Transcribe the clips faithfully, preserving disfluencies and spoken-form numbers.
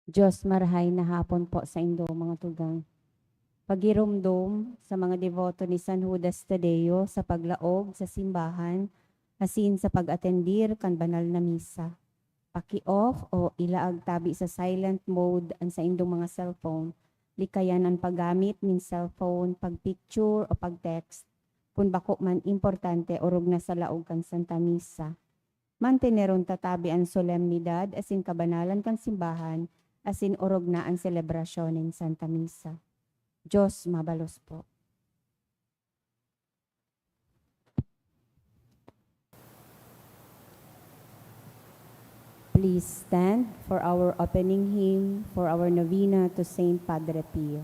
Diyos, marahay na hapon po sa indo, mga tugang. Pagiromdom sa mga deboto ni San Judas Tadeo sa paglaog sa simbahan asin sa pag-atendir kan banal na misa. Paki-off o ilaag tabi sa silent mode an saindong mga cellphone, likayan an paggamit nin cellphone, pag-picture o pag-text, kun bako man importante orog na sa laog kan Santa Misa. Manteneron ta tabi an solemnidad asin kabanalan kan simbahan asin orog na an selebrasyon nin Santa Misa. Diyos mabalos po. Please stand for our opening hymn for our novena to Saint Padre Pio.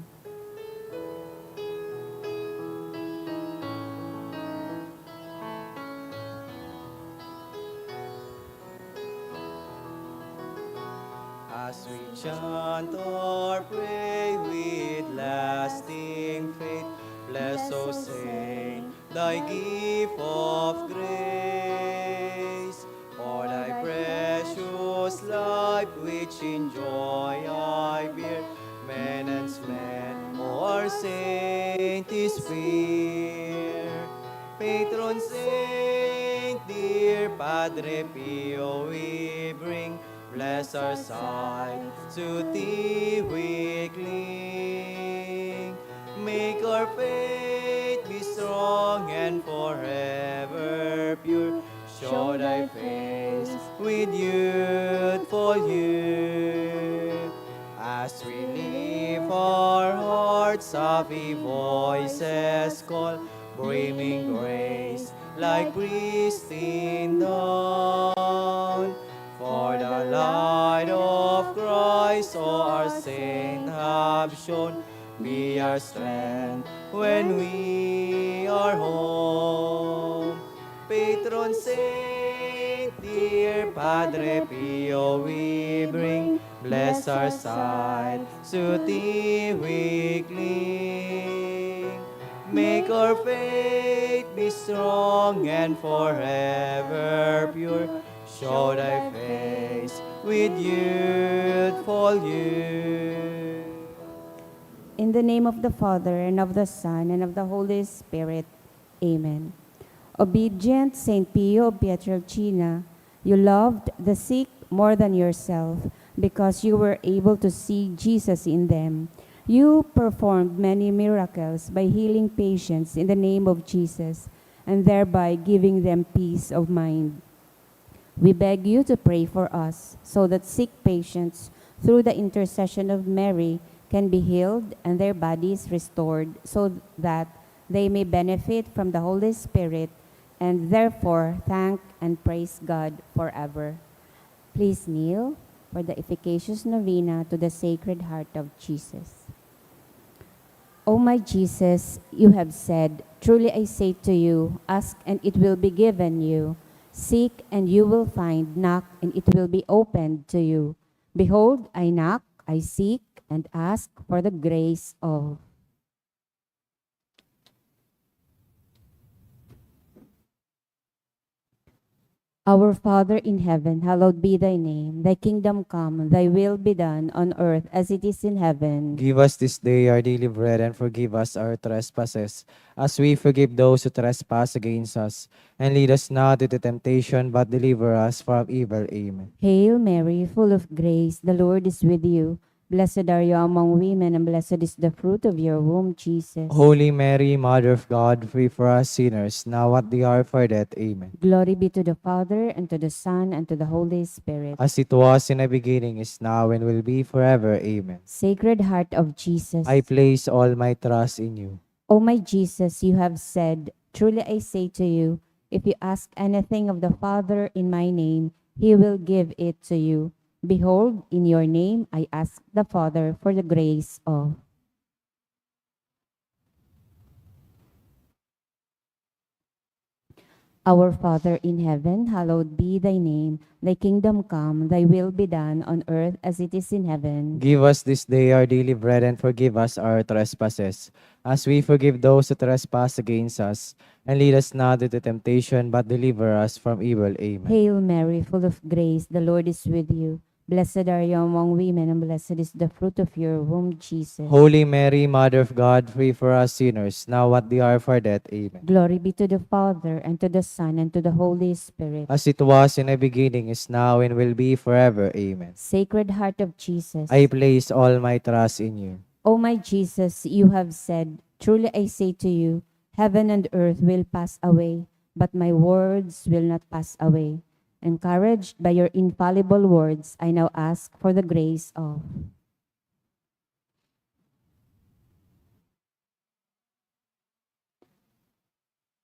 As we chant or pray with lasting faith, bless, O Saint, thy gift of grace. For thy precious life, which in joy I bear, men and men, O our Saint, is fair. Patron Saint, dear Padre Pio, we bring, bless our sight, to thee we cling. Make our faith be strong and forever pure. Show thy face with youthful youth. As we lift our hearts, happy voices call, brimming grace like pristine dawn. For the light of Christ, O our Saint, have shone, be our strength when we are home. Patron Saint, dear Padre Pio, we bring, bless our sight, to thee we cling. Make our faith be strong and forever pure. Show thy face with youthful youth. In the name of the Father, and of the Son, and of the Holy Spirit. Amen. Obedient Saint Pio of Pietrelcina, you loved the sick more than yourself because you were able to see Jesus in them. You performed many miracles by healing patients in the name of Jesus and thereby giving them peace of mind. We beg you to pray for us so that sick patients, through the intercession of Mary, can be healed and their bodies restored so that they may benefit from the Holy Spirit and therefore thank and praise God forever. Please kneel for the efficacious novena to the Sacred Heart of Jesus. O my Jesus, you have said, "Truly I say to you, ask and it will be given you, seek and you will find, knock and it will be opened to you." Behold, I knock, I seek, and ask for the grace of Our Father in heaven, hallowed be thy name. Thy kingdom come, thy will be done on earth as it is in heaven. Give us this day our daily bread, and forgive us our trespasses, as we forgive those who trespass against us. And lead us not into temptation, but deliver us from evil. Amen. Hail Mary, full of grace, the Lord is with you. Blessed are you among women, and blessed is the fruit of your womb, Jesus. Holy Mary, Mother of God, pray for us sinners, now at the hour of our death. Amen. Glory be to the Father, and to the Son, and to the Holy Spirit. As it was in the beginning, is now, and will be forever. Amen. Sacred Heart of Jesus. I place all my trust in you. O my Jesus, you have said, "Truly I say to you, if you ask anything of the Father in my name, he will give it to you." Behold, in your name I ask the Father for the grace of Our Father in heaven, hallowed be thy name. Thy kingdom come, thy will be done on earth as it is in heaven. Give us this day our daily bread, and forgive us our trespasses, as we forgive those who trespass against us. And lead us not into temptation, but deliver us from evil. Amen. Hail Mary, full of grace, the Lord is with you. Blessed are you among women, and blessed is the fruit of your womb, Jesus. Holy Mary, Mother of God, pray for us sinners, now at the hour of our death. Amen. Glory be to the Father, and to the Son, and to the Holy Spirit. As it was in the beginning, is now, and will be forever. Amen. Sacred Heart of Jesus. I place all my trust in you. O my Jesus, you have said, "Truly I say to you, heaven and earth will pass away, but my words will not pass away." Encouraged by your infallible words, I now ask for the grace of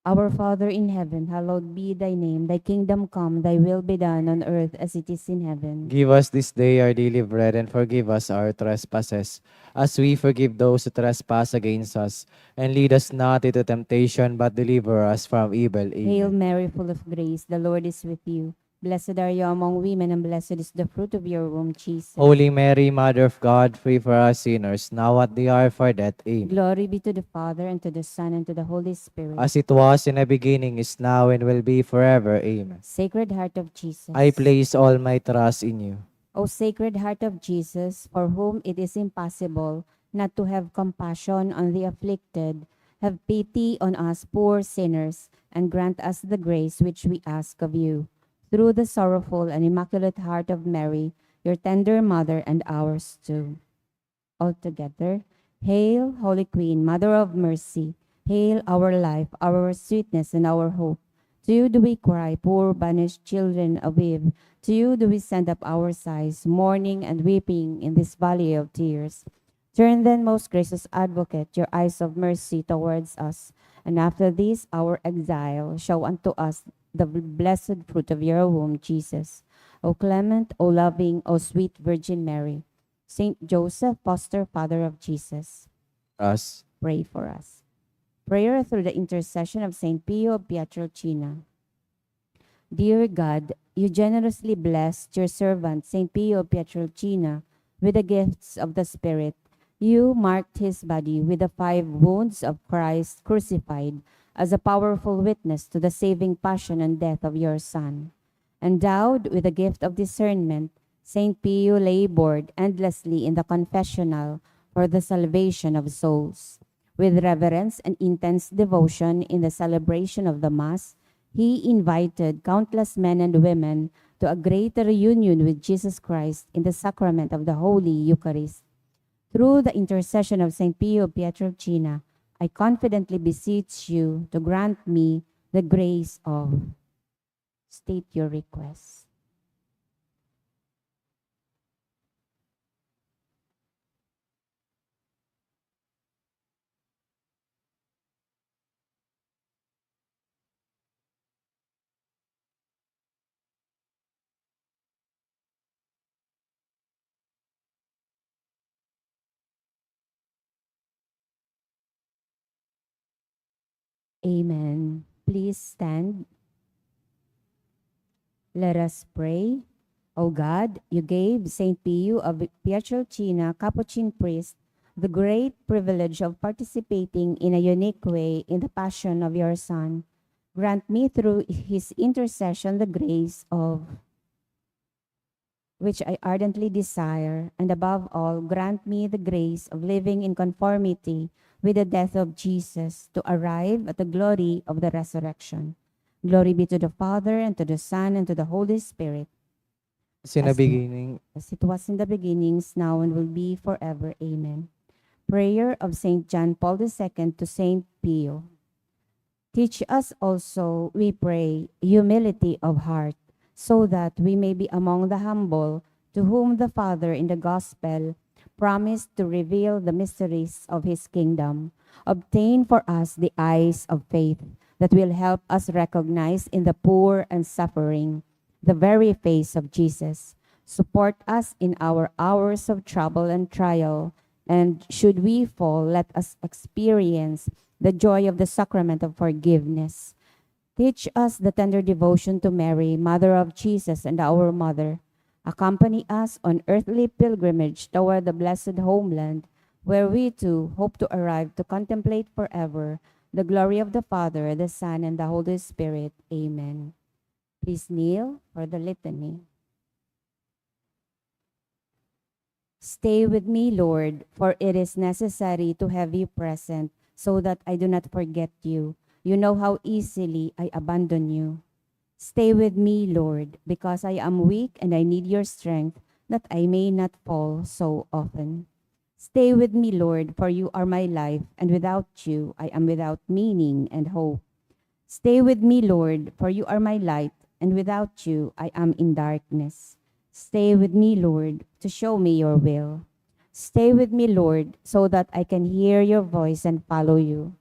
Our Father in heaven, hallowed be thy name. Thy kingdom come, thy will be done on earth as it is in heaven. Give us this day our daily bread, and forgive us our trespasses, as we forgive those who trespass against us. And lead us not into temptation, but deliver us from evil. Hail Amen. Mary, full of grace, the Lord is with you. Blessed are you among women, and blessed is the fruit of your womb, Jesus. Holy Mary, Mother of God, pray for us sinners, now at the hour of our death. Amen. Glory be to the Father, and to the Son, and to the Holy Spirit. As it was in the beginning, is now, and will be forever. Amen. Sacred Heart of Jesus. I place all my trust in you. O Sacred Heart of Jesus, for whom it is impossible not to have compassion on the afflicted, have pity on us poor sinners, and grant us the grace which we ask of you. Through the sorrowful and immaculate heart of Mary, your tender mother and ours too. All together, Hail, Holy Queen, Mother of Mercy, hail our life, our sweetness, and our hope. To you do we cry, poor banished children of Eve. To you do we send up our sighs, mourning and weeping in this valley of tears. Turn then, most gracious Advocate, your eyes of mercy towards us, and after this our exile, show unto us the blessed fruit of your womb, Jesus. O clement, O loving, O sweet Virgin Mary, Saint Joseph, foster father of Jesus, Us. Pray for us. Prayer through the intercession of Saint Pio of Pietrelcina. Dear God, you generously blessed your servant, Saint Pio of Pietrelcina, with the gifts of the Spirit. You marked his body with the five wounds of Christ crucified as a powerful witness to the saving passion and death of your Son. Endowed with the gift of discernment, Saint Pio labored endlessly in the confessional for the salvation of souls. With reverence and intense devotion in the celebration of the Mass, he invited countless men and women to a greater union with Jesus Christ in the sacrament of the Holy Eucharist. Through the intercession of Saint Pio of Pietrelcina, I confidently beseech you to grant me the grace of State your request. Amen. Please stand. Let us pray. O God, you gave Saint Pio of Pietrelcina, Capuchin priest, the great privilege of participating in a unique way in the passion of your Son. Grant me through his intercession the grace of which I ardently desire, and above all, grant me the grace of living in conformity with the death of Jesus to arrive at the glory of the resurrection. Glory be to the Father, and to the Son, and to the Holy Spirit. As in the As in- beginning, As it was in the beginnings, now and will be forever. Amen. Prayer of Saint John Paul the Second to Saint Pio. Teach us also, we pray, humility of heart, so that we may be among the humble, to whom the Father in the Gospel promised to reveal the mysteries of his kingdom. Obtain for us the eyes of faith that will help us recognize in the poor and suffering the very face of Jesus. Support us in our hours of trouble and trial, and should we fall, let us experience the joy of the sacrament of forgiveness. Teach us the tender devotion to Mary, Mother of Jesus and our Mother. Accompany us on earthly pilgrimage toward the blessed homeland, where we too hope to arrive to contemplate forever the glory of the Father, the Son, and the Holy Spirit. Amen. Please kneel for the litany. Stay with me, Lord, for it is necessary to have you present so that I do not forget you. You know how easily I abandon you. Stay with me, Lord, because I am weak and I need your strength that I may not fall so often. Stay with me, Lord, for you are my life, and without you, I am without meaning and hope. Stay with me, Lord, for you are my light, and without you, I am in darkness. Stay with me, Lord, to show me your will. Stay with me, Lord, so that I can hear your voice and follow you.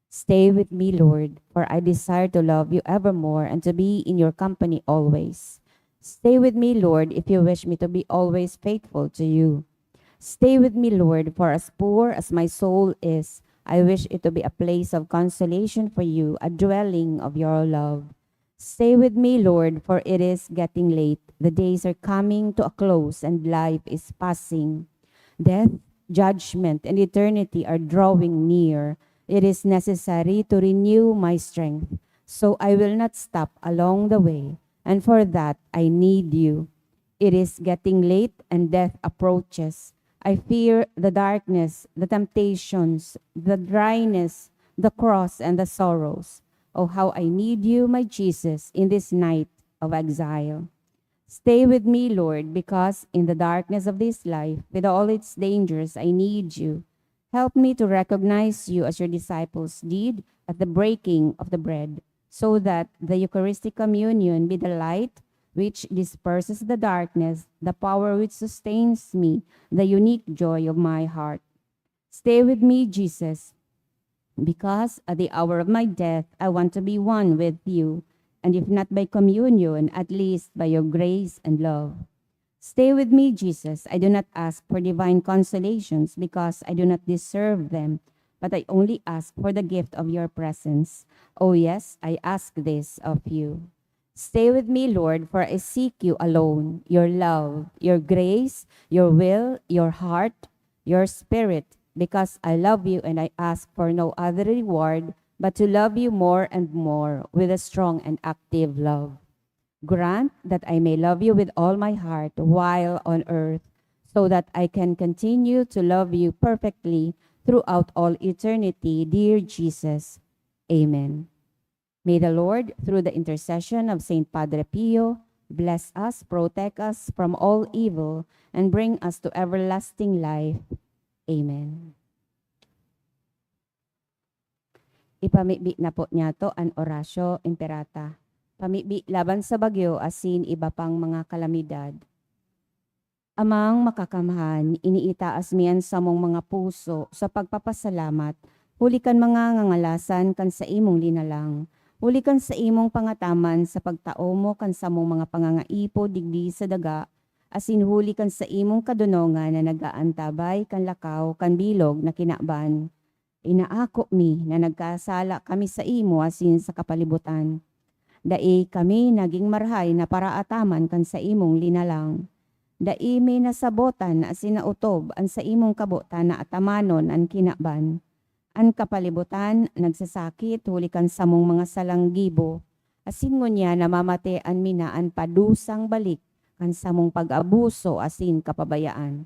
Stay with me, Lord, for I desire to love you evermore and to be in your company always. Stay with me, Lord, if you wish me to be always faithful to you. Stay with me, Lord, for as poor as my soul is, I wish it to be a place of consolation for you, a dwelling of your love. Stay with me, Lord, for it is getting late. The days are coming to a close and life is passing. Death, judgment, and eternity are drawing near. It is necessary to renew my strength, so I will not stop along the way, and for that I need you. It is getting late and death approaches. I fear the darkness, the temptations, the dryness, the cross, and the sorrows. Oh, how I need you, my Jesus, in this night of exile. Stay with me, Lord, because in the darkness of this life, with all its dangers, I need you. Help me to recognize you as your disciples did at the breaking of the bread, so that the Eucharistic communion be the light which disperses the darkness, the power which sustains me, the unique joy of my heart. Stay with me, Jesus, because at the hour of my death, I want to be one with you, and if not by communion, at least by your grace and love. Stay with me, Jesus. I do not ask for divine consolations because I do not deserve them, but I only ask for the gift of your presence. Oh yes, I ask this of you. Stay with me, Lord, for I seek you alone, your love, your grace, your will, your heart, your spirit, because I love you and I ask for no other reward but to love you more and more with a strong and active love. Grant that I may love you with all my heart while on earth, so that I can continue to love you perfectly throughout all eternity, dear Jesus. Amen. May the Lord, through the intercession of Saint Padre Pio, bless us, protect us from all evil, and bring us to everlasting life. Amen. Ipamibi na po niyato an Oratio Imperata. Pamibi laban sa bagyo asin iba pang mga kalamidad. Amang Makakamhan, iniitaas mi an samong mga puso sa pagpapasalamat huli kan mga ngangalasan kan saimong linalang, huli kan saimong pangataman sa pagtao mo kan samong mga pangangaipo digdi sa daga, asin huli kan saimong kadonongan na nag-aantabay kan lakaw kan bilog na kinaban. Inaako mi na nagkasala kami saimo asin sa kapalibutan. Dai kami nagin marahay na paraataman kan saimong linalang. Dai mi nasabotan asin naotob an saimong kabotan na atamanon an kinaban. An kapalibutan nagsasakit huli kan samong mga salang gibo, asin ngunyan namamatean mi na an padusang balik kan samong pag-abuso asin kapabayaan.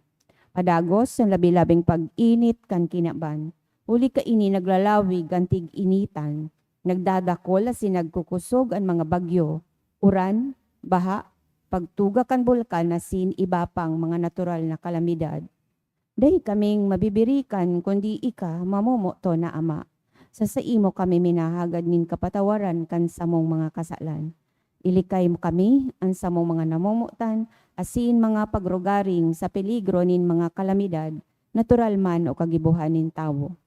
Padagos an labi-labing pag-init kan kinaban, huli kaini naglalawig an tig-initan, nagdadakol asin nagkukusog an mga bagyo, uran, baha, pagtuga kan bulkan asin iba pang mga natural na kalamidad. Dai kaming mabibirikan kundi ika, mamomoton na Ama. Sa saimo kami minahagad nin kapatawaran kan samong mga kasalan. Ilikay mo kami, an samong mga namomotan, asin mga pagrugaring sa peligro nin mga kalamidad, natural man o kagibohan nin tawo.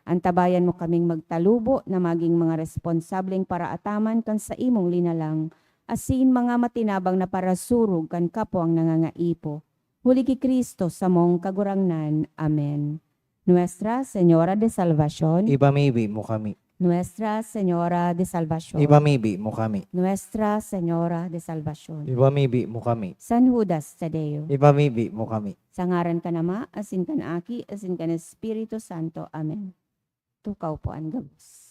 Antabayan mo kaming magtalubo na magin mga responsableng paraataman kan saimong linalang, asin mga matinabang na parasurog kan kapwang nangangaipo. Huli ki Cristo, samong Kagurangnan. Amen. Nuestra Señora de Salvacion. Ipamibi mo kami. Nuestra Señora de Salvacion. Ipamibi mo kami. Nuestra Señora de Salvacion. Ipamibi mo kami. San Judas Tadeo. Ipamibi mo kami. Sa ngaran kan Ama, asin kan Aki, asin kan Espiritu Santo. Amen. Tukaw po an gabos.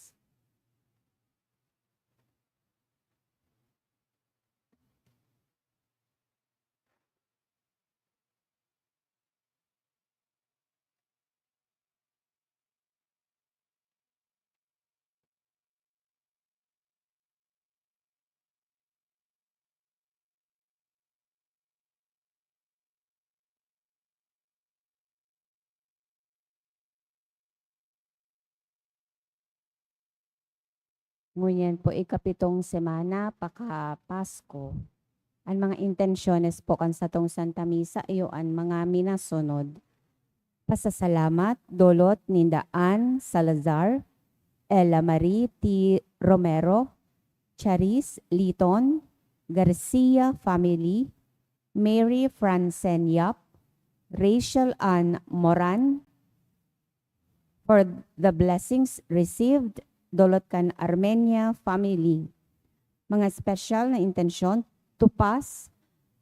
Ngunyan po, ikapitong semana paka Pasko. An mga intensyones po kan satong Santa Misa iyo an mga minasunod. Pasasalamat, dulot ninda Ann Salazar, Ella Marie T. Romero, Charis Liton, Garcia family, Mary Francen Yap, Rachel Ann Moran, for the blessings received, dulot kan Armenia family. Mga espesyal na intensyon to pass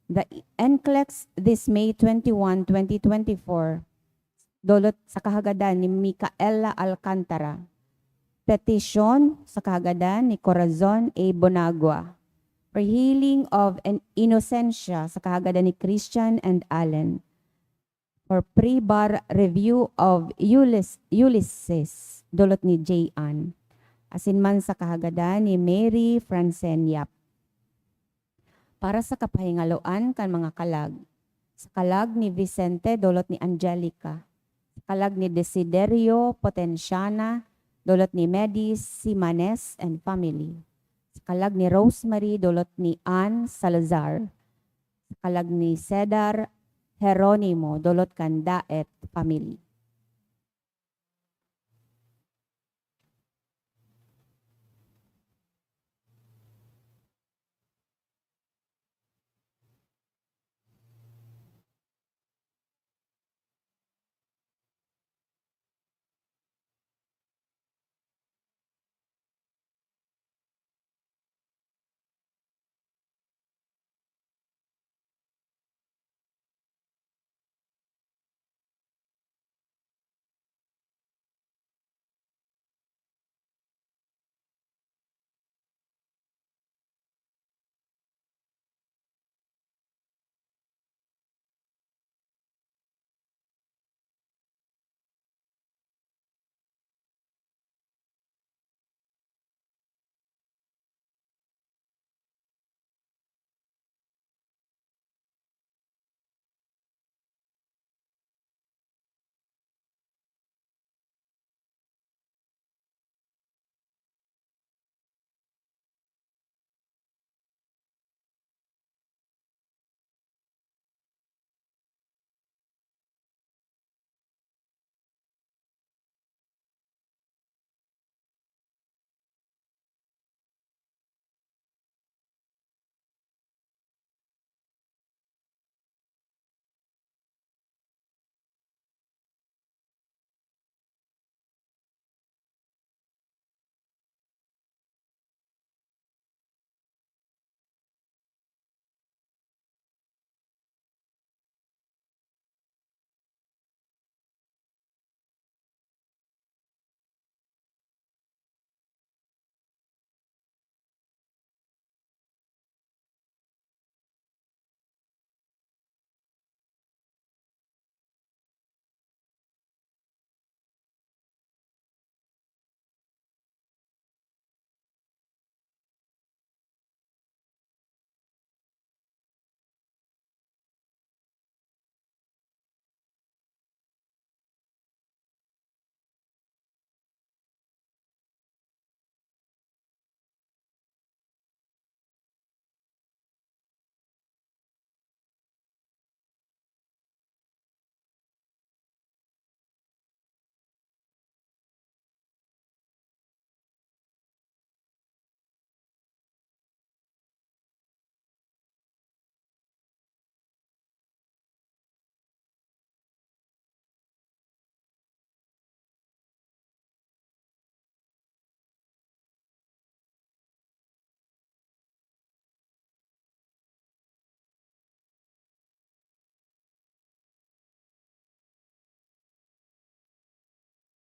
the N C L E X this May twenty-one, twenty twenty-four, dulot sa kahagadan ni Micaela Alcantara. Petisyon sa kahagadan ni Corazon A. Bonagua for healing of an Inocencia sa kahagadan ni Christian and Allen. For pre-bar review of Ulyss-, Ulysses, dulot ni J. Ann. Asin man sa kahagadan ni Mary Francen Yap. Para sa kapahingaloan kan mga kalag. Sa kalag ni Vicente, dulot ni Angelica. Sa kalag ni Desiderio Potenciana, dulot ni Medi Simanes and family. Sa kalag ni Rosemary, dulot ni Ann Salazar. Sa kalag ni Cedar Jeronimo, dulot kan Daet family.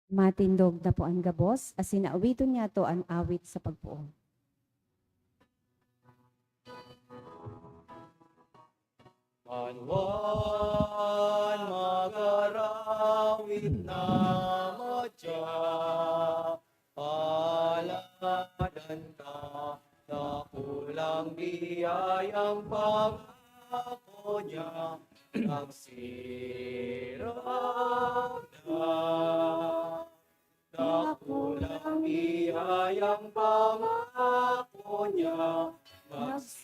Matindog na po an gabos, asin awiton niyato an awit sa pagpoon. Banwan mag-arawit na madya, paladan ka, dakulang biyayang pangako niya, nagsirang na. Dakulang biyaya Kayang pangako niya magsirag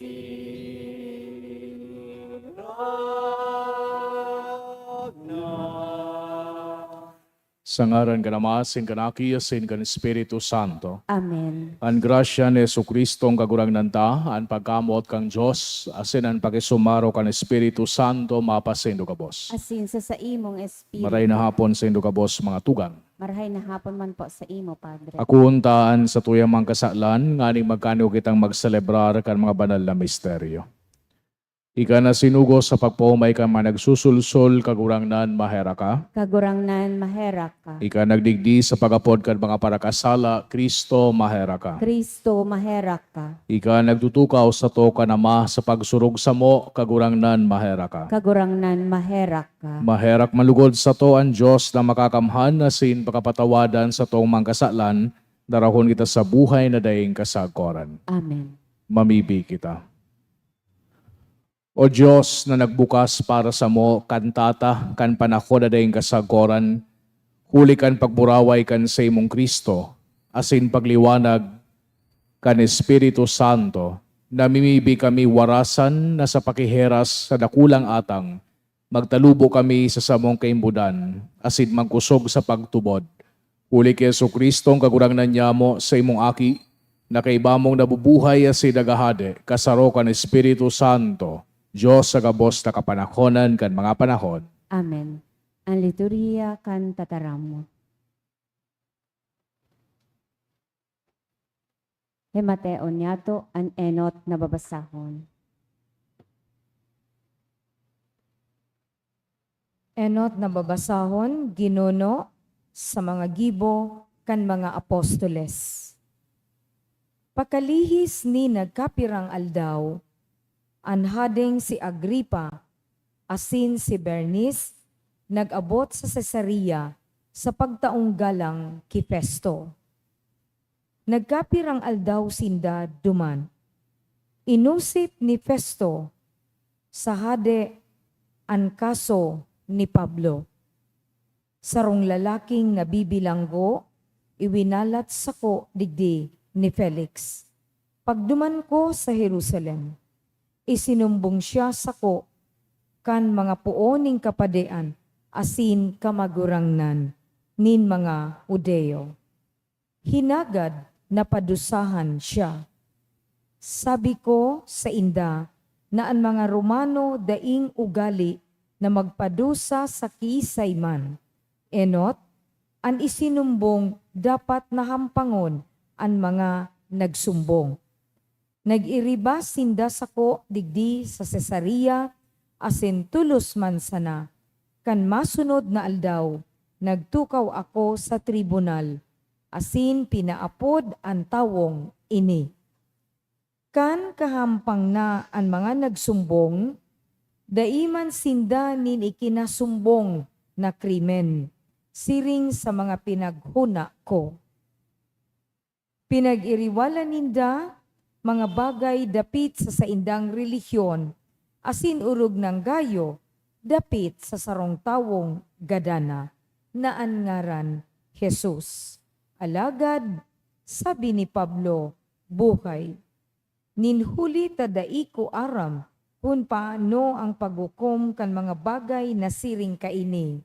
na. Sa ngaran kan Ama, asin kan Aki, asin kan Espiritu Santo. Amen. An grasya ni Jesu-Cristo, an Kagurangnan ta, an pagkamoot kan Dios, asin an pakisumaro kan Espiritu Santo mapasaindo gabos. Asin sa saimong espiritu. Maray na hapon saindo gabos, mga tugang. Marahay na hapon man po sa imo, Padre. Akoon ta an satuyang mga kasalan, nganing magkanao kitang magselebrar kan mga banal na misteryo. Ika na sinugo sa pagpaomay kan mga nagsusulsol, Kagurangnan, maherak ka. Kagurangnan, maherak ka. Ika nagdigdi sa pag-apod kan mga parakasala, Cristo, maherak ka. Cristo, maherak ka. Ika nagtutukaw sato kan Ama sa pagsurog samo, Kagurangnan, maherak ka. Kagurangnan, maherak ka. Maherak man lugod sato an Dios na makakamhan, asin pakapatawadan satong mga kasalan, darahon kita sa buhay na daing kasagkoran. Amen. Mamibi kita. O Dios na nagbukas para samo kan tata kan panahon na daing kasagkoran, huli kan pagburaway kan saimong Cristo, asin pagliwanag kan Espiritu Santo, namimibi kami warasan na sa pakiheras sa dakulang atang, magtalubo kami sa samong kaimbodan, asin magkusog sa pagtubod. Huli ki Jesu-Cristo, an Kagurangnan nyamo, sa imong Aki, na kaiba mong nabubuhay asin naghahade, kasaro kan Espiritu Santo, Dios sa gabos na kapanahonan kan mga panahon. Amen. An liturhiya kan tataramon. Himateon niyato an enot na babasahon. Enot na babasahon, ginuno sa mga gibo kan mga apostoles. Pakalihis nin nagkapirang aldaw, an hadeng si Agripa asin si Bernice nag-abot sa Cesarea sa pagtaong galang ki Festo. Nagkapirang aldaw sinda duman. Inosip ni Festo sa hade an kaso ni Pablo. Sarong lalaking nabibilanggo iwinalat sako digdi ni Felix. Pagduman ko sa Jerusalem, isinumbong siya sako kan mga poon nin kapadean asin kamagurangnan nin mga Judio. Hinagad na padusahan siya. Sabi ko sainda na an mga Romano daing ugali na magpadusa sa kiisay man. Enot, an isinumbong dapat na hampangon an mga nagsumbong. Nag-iriba sinda sako digdi sa Cesarea, asin tolos man sana, kan masunod na aldaw, nagtukaw ako sa tribunal, asin pinaapod an tawong ini. Kan kahampang na an mga nagsumbong, dai man sinda nin ikinasumbong na krimen, siring sa mga pinaghona ko. Pinag-iriwalan ninda mga bagay dapit sa saindang relihiyon, asin orog nang gayo dapit sa sarong tawong gadana, na an ngaran Jesus. Alagad, sabi ni Pablo, buhay. Nin huli ta dai ko aram kun paano ang paghukom kan mga bagay na siring kaini.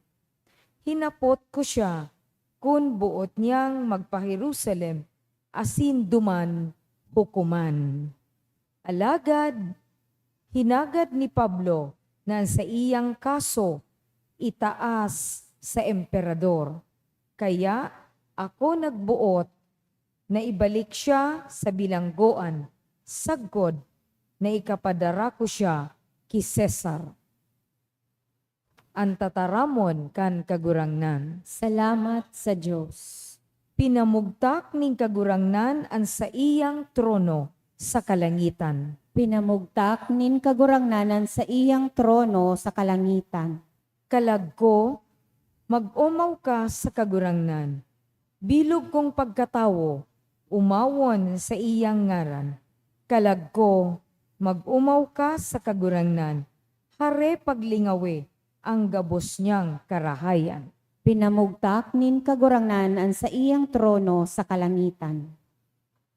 Hinapot ko siya kun boot niyang magpa-Jerusalem asin duman hukoman. Alagad, hinagad ni Pablo na an saiyang kaso itaas sa emperador. Kaya ako nagboot na ibalik siya sa bilanggoan, sagkod na ikapadara ko siya ki Cesar. An tataramon kan Kagurangnan. Salamat sa Dios. Pinamugtak nin Kagurangnan an saiyang trono sa kalangitan. Pinamugtak nin Kagurangnan an saiyang trono sa kalangitan. Kalag ko, mag-omaw ka sa Kagurangnan. Bilog kong pagkatawo, omawon sa iyang ngaran. Kalag ko, mag-omaw ka sa Kagurangnan, hare paglingawi ang gabos niyang karahayan. Pinamugtak nin Kagurangnan an saiyang trono sa kalangitan.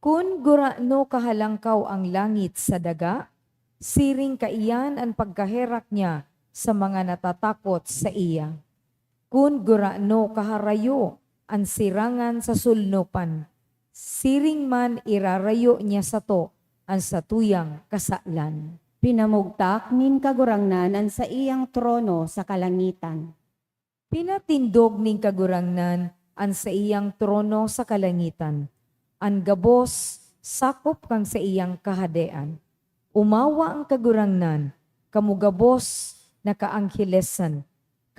Kun gurano kahalangkaw ang langit sa daga, siring kaiyan an pagkaherak niya sa mga natatakot saiya. Kun gurano kaharayo an sirangan sa solnopan, siring man irarayo niya sato an satuyang kasalan. Pinamugtak nin Kagurangnan an saiyang trono sa kalangitan. Pinatindog nin Kagurangnan an saiyang trono sa kalangitan. An gabos sakop kan saiyang kahadean. Umawa an Kagurangnan, kamo gabos na kaanghelesan,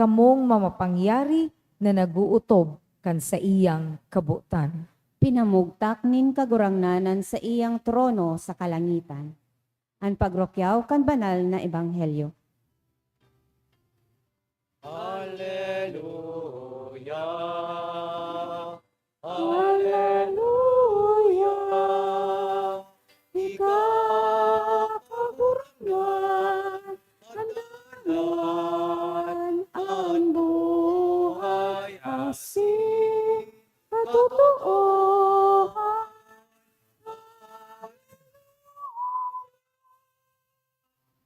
kamong mamapangyari na nag-ootob kan saiyang kabotan. Pinamugtak nin Kagurangnan an saiyang trono sa kalangitan. An pagrukyaw kan banal na ebanghelyo. Hallelujah! Hallelujah! Ika, Kagurangnan, an dalan, an buhay, asin katotoohan.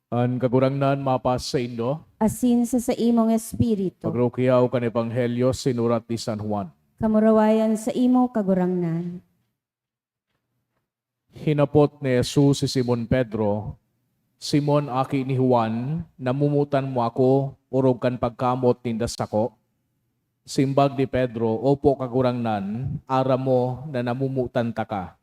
An Kagurangnan mapasaindo. Asin sa saimong espiritu. Pagrukyaw kan Ebanghelyo sinurat ni San Juan. Kamurawayan saimo, Kagurangnan. Hinapot ni Jesus si Simon Pedro, "Simon, aki ni Juan, namomotan mo ako orog kan pagkamot ninda sako?" Simbag ni Pedro, "Opo, Kagurangnan, aram mo na namomotan taka."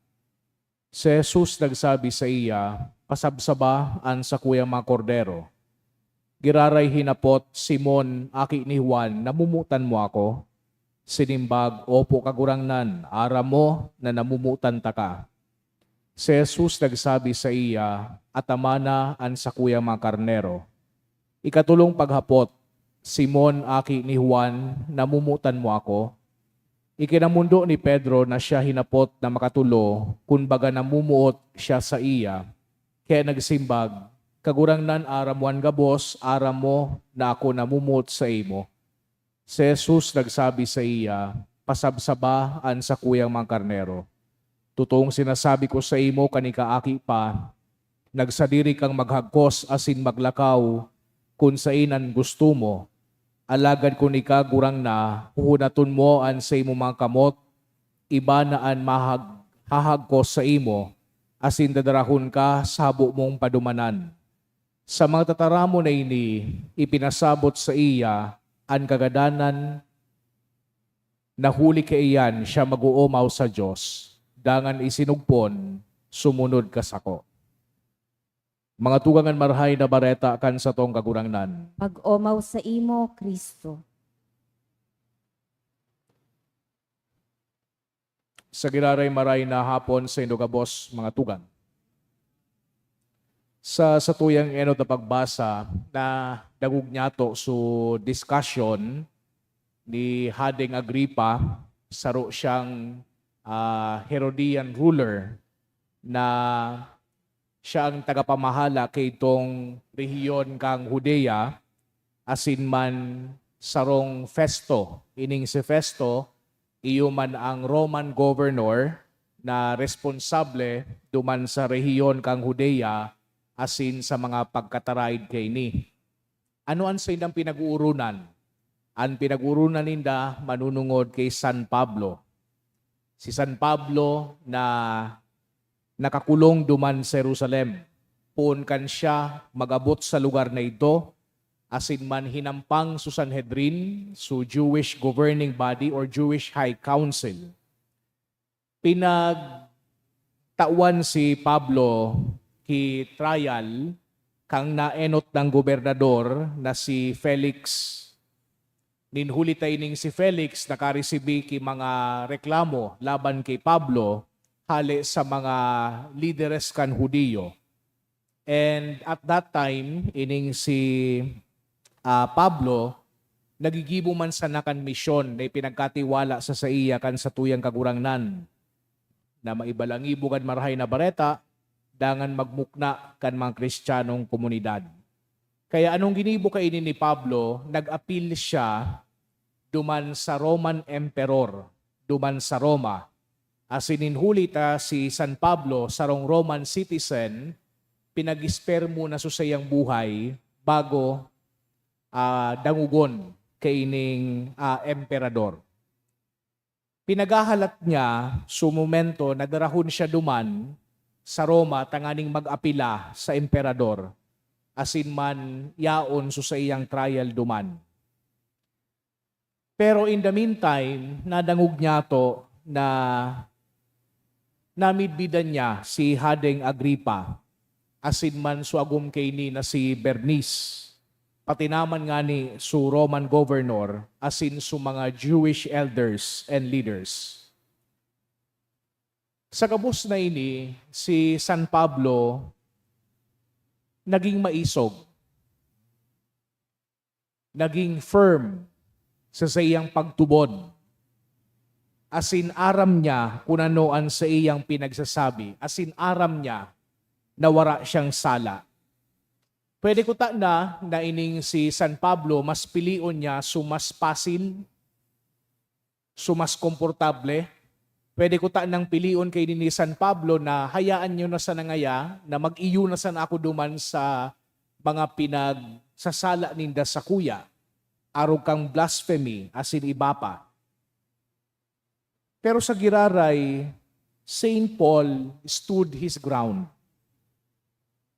Si Jesus nagsabi saiya, "Pasabsaba an sakuyang mga kordero." Giraray hinapot, "Simon, aki ni Juan, namomotan mo ako?" Sinimbag, "Opo, Kagurangnan, aram mo na namomotan taka." Si Jesus nagsabi saiya, "Atamana an sakuyang mga karnero." Ikatolong paghapot, "Simon, aki ni Juan, namomotan mo ako?" Ikinamondo ni Pedro na siya hinapot na makatolo, kun baga namomoot siya saiya. Kaya nagsimbag, "Kagurangnan, aram mo an gabos, aram mo na ako namomoot saimo." Si Jesus nagsabi saiya, "Pasabsaba an sakuyang mga karnero." Totoong sinasabi ko saimo, kan ika aki pa, nagsadiri kang maghagkos asin maglakaw kun saen an gusto mo. Alagad kun ika gurang na, huhunaton mo an saimong mga kamot, iba na an mahag-, hahagkos saimo, asin dadarahon ka sa habo mong padumanan. Sa mga tataramon na ini, ipinasabot saiya an kagadanan na huli kaiyan siya mag-oomaw sa Dios, dangan isinugpon, "Sumunod ka sako." Mga tugang, an Marahay na Bareta kan satong Kagurangnan. Pag-omaw saimo, Cristo. Sa giraray maray na hapon saindo gabos, mga tugang. Sa satuyang enot na pagbasa, nadangog niyato so discussion ni Hadeng Agripa, saro siyang, ah, Herodian ruler na siya ang tagapamahala kaitong rehiyon kan Judea, asin man sarong Festo. Ining si Festo, iyo man ang Roman governor na responsable duman sa rehiyon kan Judea asin sa mga pagkataraid kaini. Ano an saindang pinag-ooronan? An pinag-ooronan ninda manunungod ki San Pablo. Si San Pablo na nakakulong duman sa Jerusalem, poon kan siya mag-abot sa lugar na idto, asin man hinampang so Sanhedrin, so Jewish governing body or Jewish High Council. Pinagtawan si Pablo ki trial kan naenot nang gobernador na si Felix. Nin huli ta ining si Felix nakaresibi ki mga reklamo laban ki Pablo hale sa mga lideres kan Judio. And at that time, ining si, ah, Pablo, nagigibo man sana kan misyon na ipinagkatiwala sa saiya kan satuyang Kagurangnan, na maibalangibo kan Marahay na Bareta, dangan magmukna kan mga Kristiyanong komunidad. Kaya anong ginibo kaini ni Pablo? Nag-apil siya duman sa Roman Emperor, duman sa Roma, Asin nin huli ta si San Pablo, sarong Roman citizen, pinag-spare muna so saiyang buhay bago, ah, dangogon kaining, ah, emperador. Pinaghahalat niya, su momento, na darahon siya duman sa Roma tanganing mag-apela sa emperador, asin man yaon so saiyang trial duman. Pero in the meantime, nadangog niyato na namidbidan niya si Hadeng Agripa, asin man so agom kaini na si Bernice, pati naman ngani so Roman governor asin so mga Jewish elders and leaders. Sa gabos na ini, si San Pablo naging maisog, naging firm sa saiyang pagtubod. Asin aram niya kun ano an saiyang pinagsasabi, asin aram niya na wara siyang sala. Pwede kuta na, na ining si San Pablo, mas pilion niya so mas pasil, so mas komportable. Pwede kuta nang pilion kaini ni San Pablo na hayaan niyo na sana ngaya na mag-iyo na sana ako duman sa mga pinagsasala ninda sakuya, arog kan blasphemy, asin iba pa. Pero sa giraray, Saint Paul stood his ground.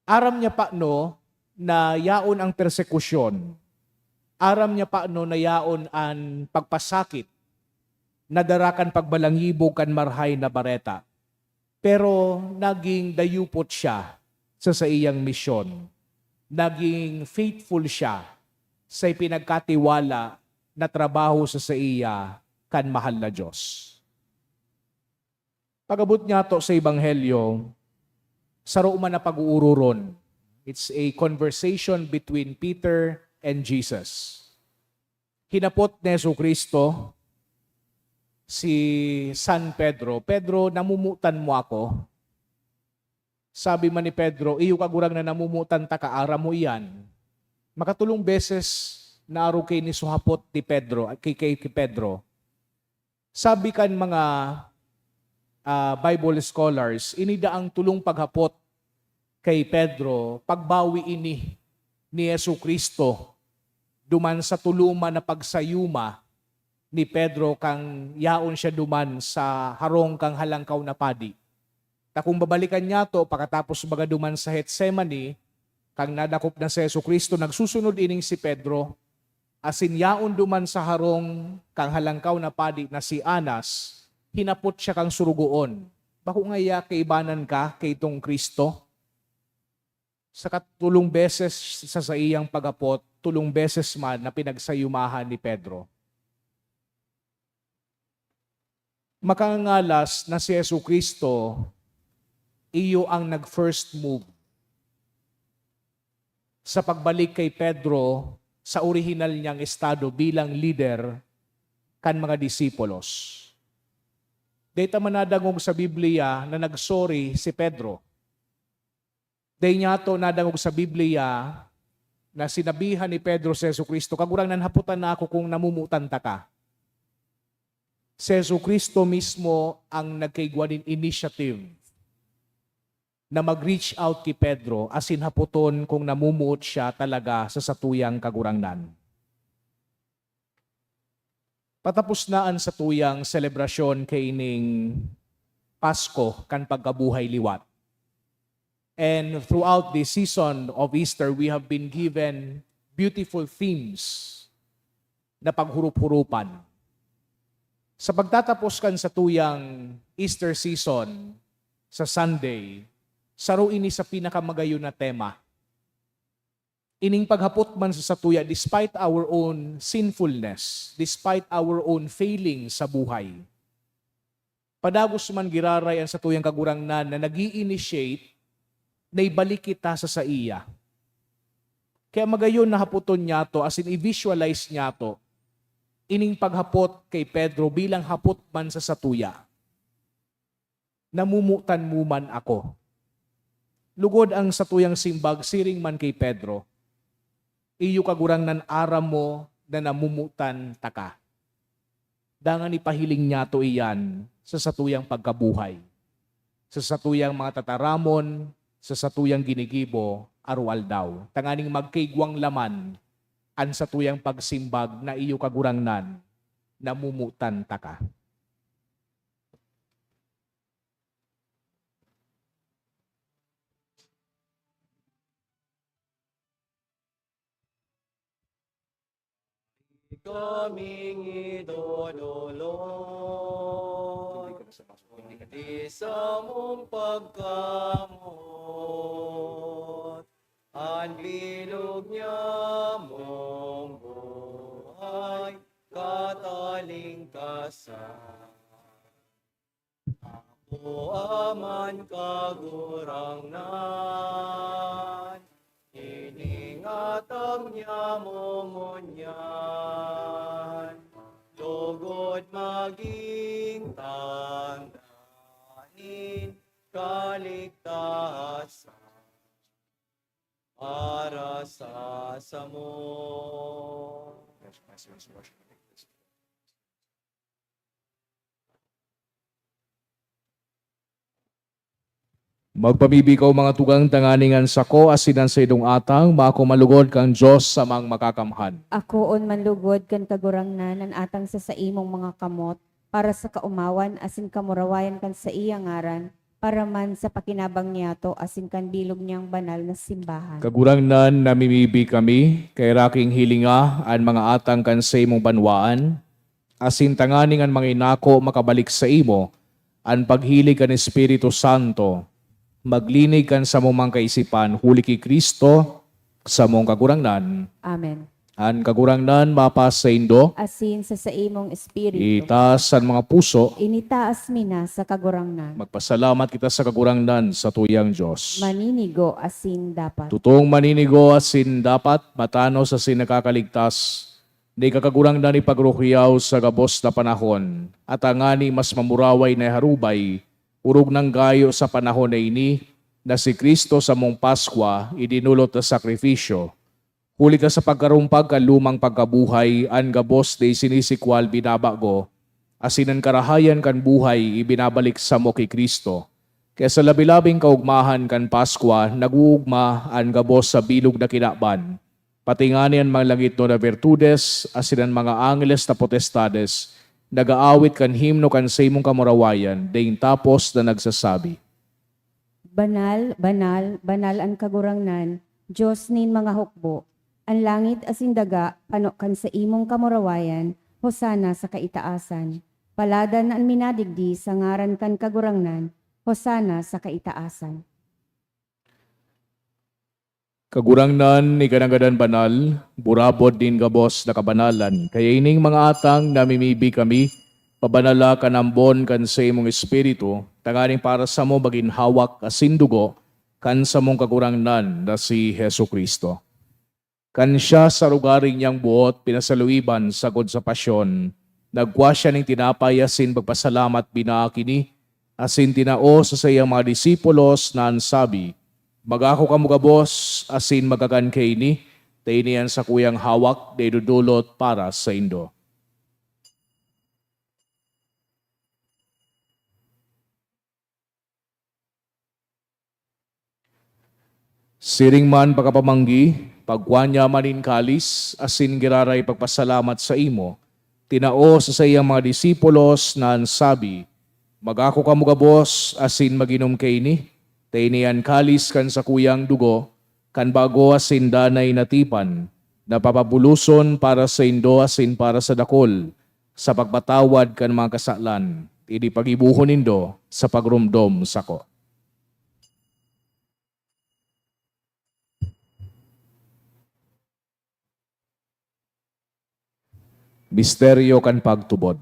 Aram niya pa, no, na yaon ang persekusyon. Aram niya pa, no, na yaon an pagpasakit na dara kan pagbalangibog kan Marahay na Bareta. Pero naging dayupot siya sa saiyang misyon. Naging faithful siya sa ipinagkatiwala na trabaho sa saiya kan mahal na Dios. Pag-abot niyato sa Ebanghelyo, saro man na pag-uururon. It's a conversation between Peter and Jesus. Hinapot ni Jesu-Cristo si San Pedro, "Pedro, namomotan mo ako?" Sabi man ni Pedro, "Iyo, Kagurangnan, namomotan taka, aram mo iyan." Makatulong beses na arog kaini so hapot ni Pedro, ki, ki, ki Pedro. Sabi kan mga, ah, Bible scholars, ini daang tolong paghapot kay Pedro, pagbawi ini ni Jesu-Cristo duman sa tolo man na pagsayuma ni Pedro kan yaon siya duman sa harong kan Halangkaw na Padi. Ta kung babalikan niyato, pakatapos baga duman sa Getsemani, kan nadakop na si Jesu-Cristo, nagsusunod ining si Pedro, asin yaon duman sa harong kan Halangkaw na Padi na si Anas, hinapot siya kan sorogoon, "Bako ngaya kaibanan ka kaitong Cristo?" Saka tolong beses sa saiyang paghapot, tolong beses man na pinagsayumahan ni Pedro. Makangangalas na si Jesu-Cristo, iyo ang nag-first move sa pagbalik kay Pedro sa orihinal niyang estado bilang lider kan mga disipulos. Dai ta man nadangog sa Biblia na nag-sorry si Pedro. Dai niyato nadangog sa Biblia na sinabihan ni Pedro si Jesu-Cristo, "Kagurangnan, hapotan na ako kung namomotan taka." Si Jesu-Cristo mismo ang nagkaigwa nin initiative na mag-reach out ki Pedro asin hapoton kung namomoot siya talaga sa satuyang Kagurangnan. Patapos na an satuyang selebrasyon kaining Pasko kan pagkabuhay liwat. And throughout this season of Easter, we have been given beautiful themes na paghurup-hurupan. Sa pagtatapos kan satuyang Easter season, sa Sunday, saro ini sa pinakamagayon na tema. Ining paghapot man sa satuya, despite our own sinfulness, despite our own failings sa buhay, padagos man giraray an satuyang Kagurangnan na nag-i-initiate na ibalik kita sa saiya. Kaya magayon na hapoton niyato, asin i-visualize niyato, ining paghapot kay Pedro bilang hapot man sa satuya. "Namomotan mo man ako?" Lugod ang satuyang simbag siring man ki Pedro, "Iyo, Kagurangnan, aram mo na namomotan taka." Dangan ipahiling niyato iyan sa satuyang pagkabuhay, sa satuyang mga tataramon, sa satuyang ginigibo aroaldaw, tanganing magkaigwang laman an satuyang pagsimbag na iyo, Kagurangnan, namumutan taka. Kaming idodolot, kundi sa mong pagkamoot, an bilog niyamong buhay, katalingkasan. Ako, Aman, Kagurangnan, iningatang niya mo ngunyan, lugod magin tanda nin kaligtasan para sa samo. Magpamibi kaw, mga tugang, tanganing an sako asin an saindong atang mako manlugod kan Dios Amang Makakamhan. Akoon manlugod kan Kagurangnan an atang sa saimong mga kamot, para sa kaomawan asin kamurawayan kan saiyang ngaran, para man sa pakinabang niyato asin kan bilog niyang banal na simbahan. Kagurangnan, namimibi kami, kaya raking hilinga an mga atang kan saimong banwaan, asin tanganing an mga inako makabalik saimo, an paghilig kan Espiritu Santo, maglinig kan samong mga kaisipan huli ki Cristo, samong Kagurangnan. Amen. An Kagurangnan mapasaindo. Asin sa saimong espiritu. Itaas an mga puso. Initaas mi na sa Kagurangnan. Magpasalamat kita sa Kagurangnan, satuyang Dios. Maninigo asin dapat. Totong maninigo asin dapat, matanos asin nakakaligtas, ni Kagurangnan ipagrukyaw sa gabos na panahon, at tangani mas mamuraway na iharubay, orog nang gayo sa panahon na ini, na si Cristo samong Paskwa idinolot na sakrifisyo, huli ta sa pagkarumpag kan lumang pagkabuhay, an gabos na isinisikwal binabago, asin an karahayan kan buhay ibinabalik samo ki Cristo. Kaya sa labi-labing kaogmahan kan Paskwa, nag-oogma an gabos sa bilog na kinaban, pati ngani an mga langitnon na bertudes asin an mga angeles na potestades nag-aawit kan himno kan saimong kamurawayan, daing tapos na nagsasabi, "Banal, banal, banal an Kagurangnan, Dios nin mga hukbo. An langit asin daga pano kan saimong kamurawayan. Hosana sa kaitaasan. Paladan an minadigdi sa ngaran kan Kagurangnan. Hosana sa kaitaasan." Kagurangnan, ika nanggad an banal, burabod nin gabos na kabanalan. Kaya ining mga atang namimibi kami, pabanala kan ambon kan saimong Espiritu, tanganing para samo magin hawak asin dugo kan samong Kagurangnan na si Jesu-Cristo. Kan siya sa arogaring niyang buot pinasaluiban sagkod sa pasyon, nagkua siya nin tinapay asin pagpasalamat, binaak ini, asin tinao sa saiyang mga disipulos na an sabi, "Magako kamo gabos asin magkakan kaini, ta ini an sakuyang hawak na idodolot para saindo." Siring man pakapamanggi, pagkua niya man nin kalis asin giraray pagpasalamat saimo, tinao sa saiyang mga disipulos na an sabi, "Magako kamo gabos asin mag-inom kaini, ta ini an kalis kan sakuyang dugo, kan bago asin danay na tipan, na papabuloson para saindo asin para sa dakul, sa pagpatawad kan mga kasalan. Ini paggibohon nindo sa pagromdom sako." Misteryo kan pagtubod.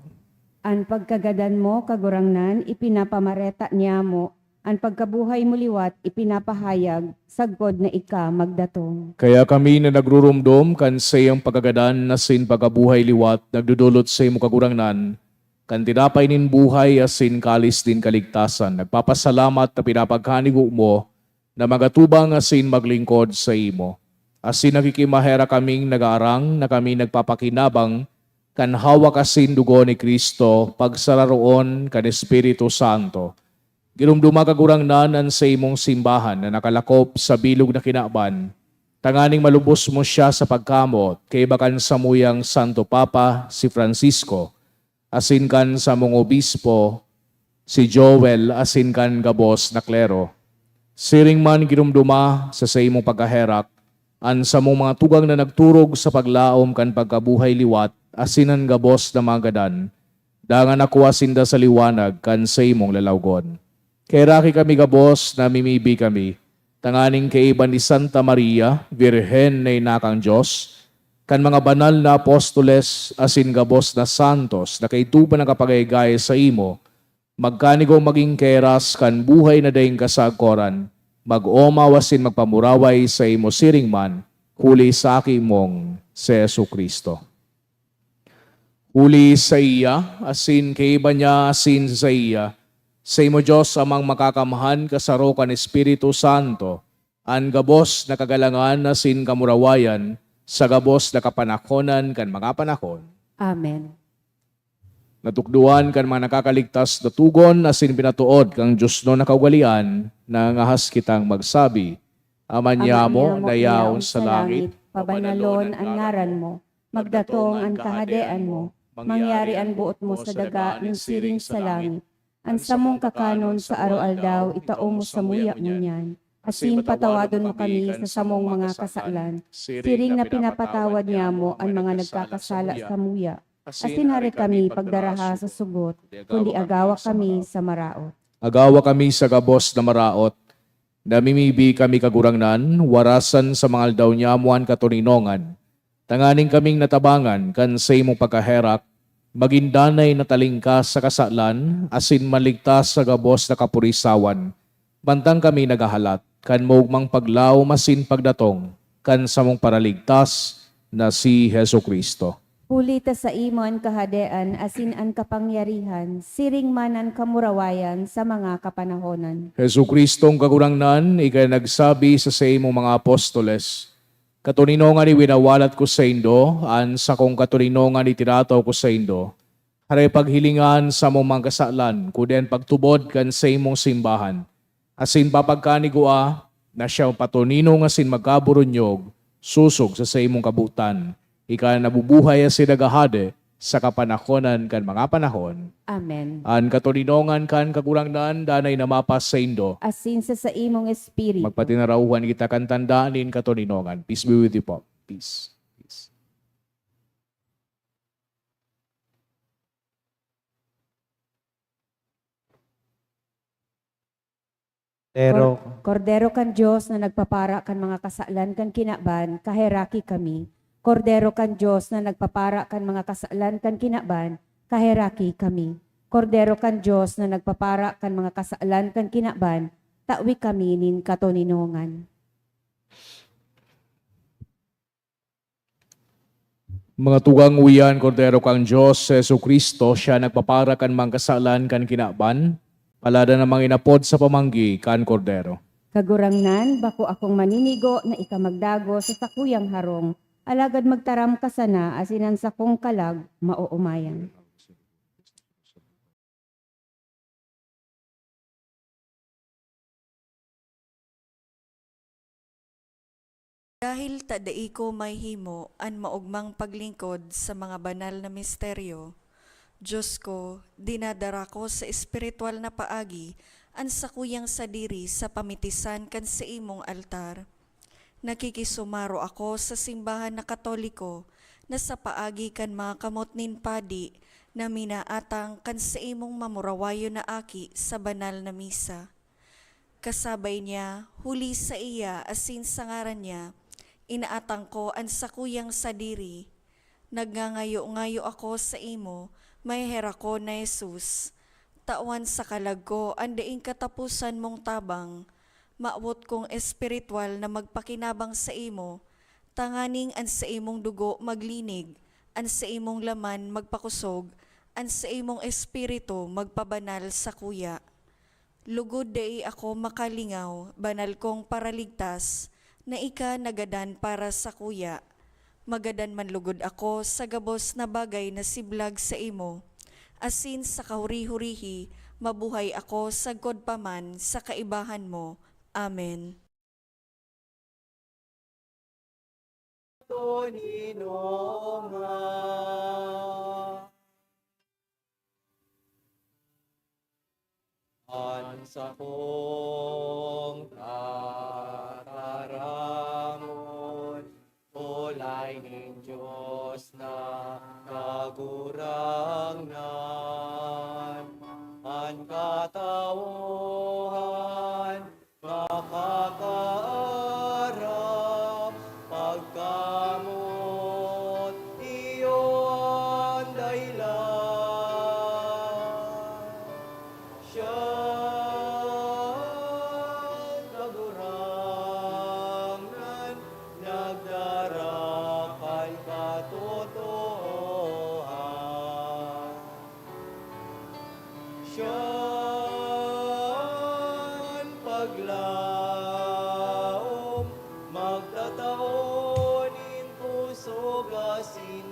An pagkagadan mo, Kagurangnan, ipinapamareta niamo, an pagkabuhay mo liwat ipinapahayag, sagkod na ika magdatong. Kaya kami na nagruromdom kan saiyang pagkagadan asin pagkabuhay liwat, nagdodolot saimo, Kagurangnan, kan tinapay nin buhay asin kalis nin kaligtasan, nagpapasalamat ta pinapagkanigo mo na magatubang asin maglingkod saimo. Asin nakikimaherak kaming nagaarang na kami nagpapakinabang kan hawak asin dugo ni Cristo, pagsararoon kan Espiritu Santo. Giromdoma, Kagurangnan, an saimong simbahan na nakalakop sa bilog na kinaban, tanganing malubos mo siya sa pagkamoot, kaiba kan samuyang Santo Papa, si Francisco, asin kan samong obispo, si Joel, asin kan gabos na klero. Siring man, giromdoma sa saimong pagkaherak an samong mga tugang na nagturog sa paglaom kan pagkabuhay liwat asin an gabos na mga gadan, dangan nakuha sinda sa liwanag kan saimong lalawgon. Kaheraki kami gabos, namimibi kami, tanganing kaiba ni Santa Maria, Birhen na ina kan Dios, kan mga banal na apostoles asin gabos na santos na kaidto pa nakapagayagaya saimo, magkanigo magin keras kan buhay na daing kasagkoran, mag-omaw asin magpamuraway saimo siring man, huli sa Aki mong si Jesu-Cristo. Huli saiya, asin kaiba niya, asin saiya, saimo, Dios Amang Makakamhan, kasaro kan Espiritu Santo, an gabos na kagalangan asin kamurawayan, sa gabos na kapanakonan kan mga panahon. Amen. Natukdoan kan mga nakakaligtas na togon asin pinatood kan diosnon na kaugalean, nangangahas kitang magsabi, Ama niamo na yaon sa langit, pabanalon an ngaran mo. Magdatong an kahadean mo. Mangyari an boot mo sa daga nin siring sa langit. An samong kakanon sa aroaldaw itao mo samuya ngunyan. Asin patawadon mo kami sa samong mga kasalan, siring na pinapatawad niamo an mga nagkakasala samuya. Asin hare kami pagdaraha sa sugot, kundi agawa kami sa maraot. Agawa kami sa gabos na maraot. Namimibi kami, Kagurangnan, warasan sa mga aldaw niamo an katoninongan, tanganing kaming natabangan kan saimong pagkaherak, magin danay na talingkas sa kasalan asin maligtas sa gabos na kapurisawan, mantang kami naghahalat kan maogmang paglaom asin pagdatong kan samong Paraligtas na si Jesu-Cristo. Huli ta saimo an kahadean asin an kapangyarihan, siring man an kamurawayan sa mga kapanahonan. Jesu-Cristong Kagurangnan, ika nagsabi sa saimong mga apostoles, "Katoninongan iwinawalat ko saindo, an sakong katoninongan itirataw ko saindo." Hare paghilingan sa samong mga kasalan, kundi an pagtubod kan saimong simbahan, asin papagkanigua na siya patoninong asin magkaburunyog sosog sa saimong kabotan. Ika an nabubuhay asin naghahade sa kapanahonan kan mga panahon. Amen. An katoninongan kan Kagurangnan danay na mapasaindo. Asin sa saimong espiritu. Magpatinarauhan kita kan tanda nin katoninongan. Peace be with you po. Peace. Peace. Pero Kor-, Kordero kan Dios na nagpapara kan mga kasalan kan kinaban, kaheraki kami. Kordero kan Dios na nagpapara kan mga kasalan kan kinaban, kaheraki kami. Kordero kan Dios na nagpapara kan mga kasalan kan kinaban, tawi kami nin katoninongan. Mga tugang, uya an Kordero kan Dios, si Jesu-Cristo, siya nagpapara kan mga kasalan kan kinaban, paladan an mga inapod sa pamanggi kan Kordero. Kagurangnan, bako akong maninigo na ika magdagos sa sakuyang harong, alagad magtaram ka sana asin an sakong kalag maoomayan. Dahil ta dai ko mahimo an maogmang paglingkod sa mga banal na misteryo, Dios ko, dinadara ko sa espiritual na paagi an sakuyang sadiri sa pamitisan kan saimong altar. Nakikisumaro ako sa simbahan na Katoliko na sa paagi kan mga kamot nin padi na minaatang kan saimong mamurawayon na aki sa banal na misa. Kasabay niya, huli saiya asin sa ngaran niya, inaatang ko an sakuyang sadiri. Nagngangayo-ngayo ako saimo, maheherakon na Jesus. Tawan sa kalag ko an daing kataposan mong tabang. Mawot kong espiritual na magpakinabang saimo, tanganing an saimong dugo maglinig, an saimong laman magpakosog, an saimong espiritu magpabanal sakuya. Lugod dai ako makalingaw, banal kong Paraligtas, na ika nagadan para sakuya. Magadan man lugod ako sa gabos na bagay na siblag saimo, asin sa kahuri-hurihi mabuhay ako sagkod pa man sa kaibahan mo. Amen. Toninonga. An sakong tataramon, tulay nin Dios na Kagurangnan. An katawohan makakaarap pagkamot iyo an dahilan. Siya an Kagurangnan, nagdara kan katotoohan. Siya an paglaom, magtatao nin kusog asin